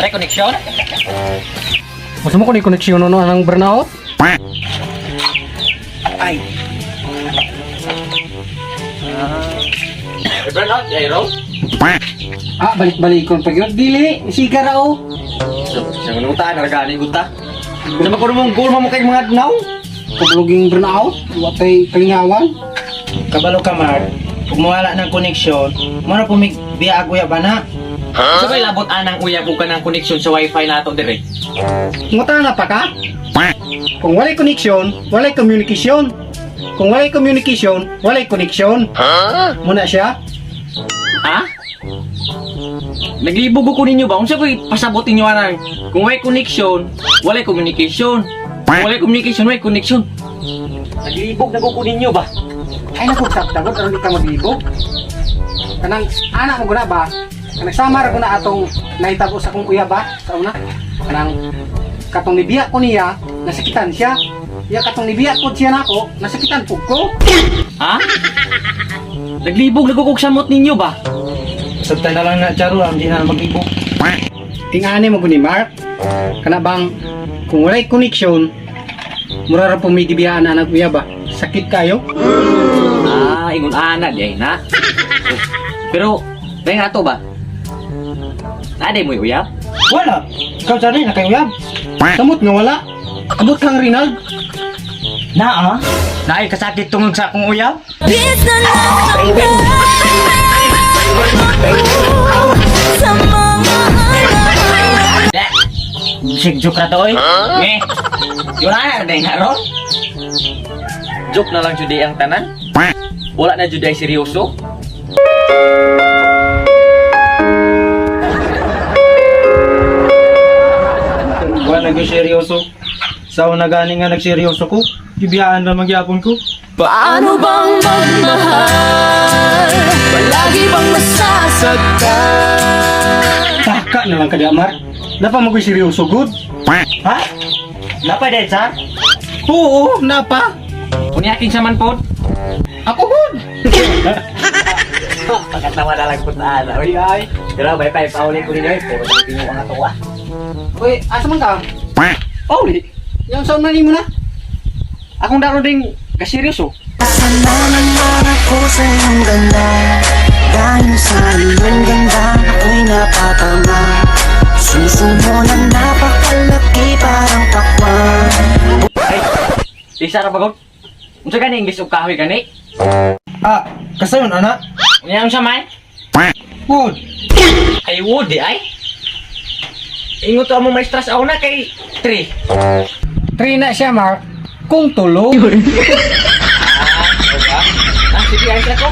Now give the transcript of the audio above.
Nare connection? Gusto mo kung i-connection no anang burnout? Ay. Ah. Burnout, ay ro? Ah, balik-balikon pag yun. Dili, siga ra oh. So, sa nguta na gani guta. Sa makuno mong goal mo kay mga adlaw. Pagluging burnout, wa tay kalingawan. Kabalo ka, Mark. Kung mawala ng koneksyon, mo na pumig biya aguya ba na? Sa may labot anang uyab ug kanang connection sa wifi nato dire. Nguta na pa ka? Kung walay connection, walay communication. Kung walay communication, walay connection. Muna siya. Ha? Naglibog ko ninyo ba? Unsa ko'y pasabot ninyo anang kung walay connection, walay communication. Kung walay communication, walay connection. Naglibog na ko ninyo ba? Ay naku, sabtagot aron di ka maglibog. Kanang anak mo guna ba? Kanang sama ra guna atong nahitabo sa akong kuya ba? Sa una. Kanang katong nibiya ko niya, nasakitan siya. Ya katong nibiya ko siya nako, nasakitan pug ko. Ha? Naglibog na ko kog samot ninyo ba? Sabta na lang na, Charo, ah, hindi na mag-ibog. Tingani mo guni Mark. Kana bang kung walay connection, mura ra pumigibiyaan na anak kuya ba? Sakit kayo? Ah, ingon ana di ay na. Pero, dahil nga to ba? Naday mo'y uyab? Wala. Ikaw, Charo, nakayuyab. Samot nga wala. Abot kang Rinald. Naa? Naay kasakit tungod sa akong uyab? Bis na lang ang sa mga anak. Da. Sig joke ra to, oy. Eh. Yun na, dahil nga ron. Joke na lang jud ang tanan. Wala na jud ay seryoso. Wala nag-seryoso. Sa una gani nga nagseryoso ko, gibiyaan ra magyapon ko. Paano bang magmahal? Palagi bang nasasaktan? Taka na lang ka di, Mark. Napa mo ko'y seryoso good? Ha? Napa dahil, sir? Oo, napa. Kunyakin sa man pod. Ako good. Pagkatawa na lang po na ana. Oy, ay. Pero bay pa pauli ko ninyo. Puro sa inyo mga tuwa. Uy, asa man ka? Pauli. Yung sound na nimo na. Akong daro ding kaseryoso. Sana naman ako sa iyong ganda. Dahil sa iyong ganda ako'y napatama. Suso mo na napakalaki parang pakwan. Ay. Isa ra bagod. Unsa gani English og kahoy gani? Ah, kasayon, anak? Unya unsa man? Wood. Ay wood di ay. Ingon to among maestras ako na kay 3. Three na siya, Mark. Kung tulog. Ah, sige, ayos na ko.